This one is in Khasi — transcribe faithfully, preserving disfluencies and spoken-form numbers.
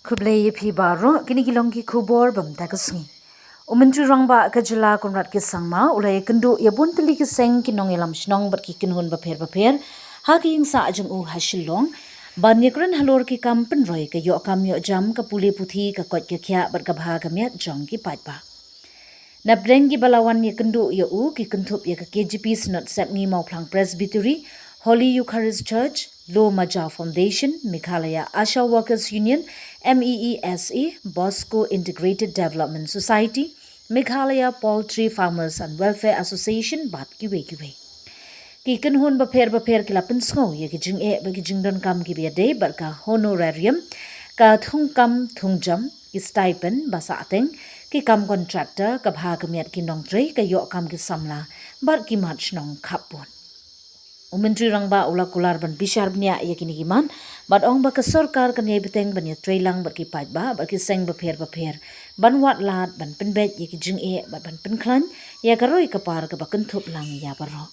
Khublei ïa phi baroh, kine ki long ki khubor bym da ka sngi. U Myntri Rangbah ka jylla Conrad K Sangma u la ïakynduh ïa bun tylli ki seng, ki nongïalam shnong bad ki kynhun bapher bapher ha ka ïing sah jong u ha Shillong ban ïakren halor ki kam pynroi, ka ïoh kam ïoh jam, ka pule puthi, ka koit ka khiah bad ka bha ka miat jong ki paidbah. Napdeng kiba la wan ïakynduh ïa u ki kynthup ïa ka K J P Synod Sepngi Mawphlang Presbytery, Holy Eucharist Church, Low Maja Foundation, Meghalaya Asha Workers Union, M E E S A, Bosco Integrated Development Society, Meghalaya Poultry Farmers and Welfare Association bad kiwei kiwei. Ki kynhun bapher bapher ki la pynsngew ïa ki jingeh bad ki jingdonkam kiba ïadei bad ka honorarium, ka thungkam thungjam, ki stipend ba sahteng, ki kam contractor, ka bha ka miat ki nongtrei, ka ïoh kam ki samla bad ki mat shnong khapbun. U Myntri Rangbah u la kular ban bishar bniah ïa kine ki mat bad ong ba ka sorkar kan ïai bteng ban ïatreilang bad ki paidbah bad ki seng bapher bapher ban wad lad, ban pynbeit ïa ki jingeh bad ban pynkhlaiñ ïa ka roi ka par kaba kynthup lang ïa baroh.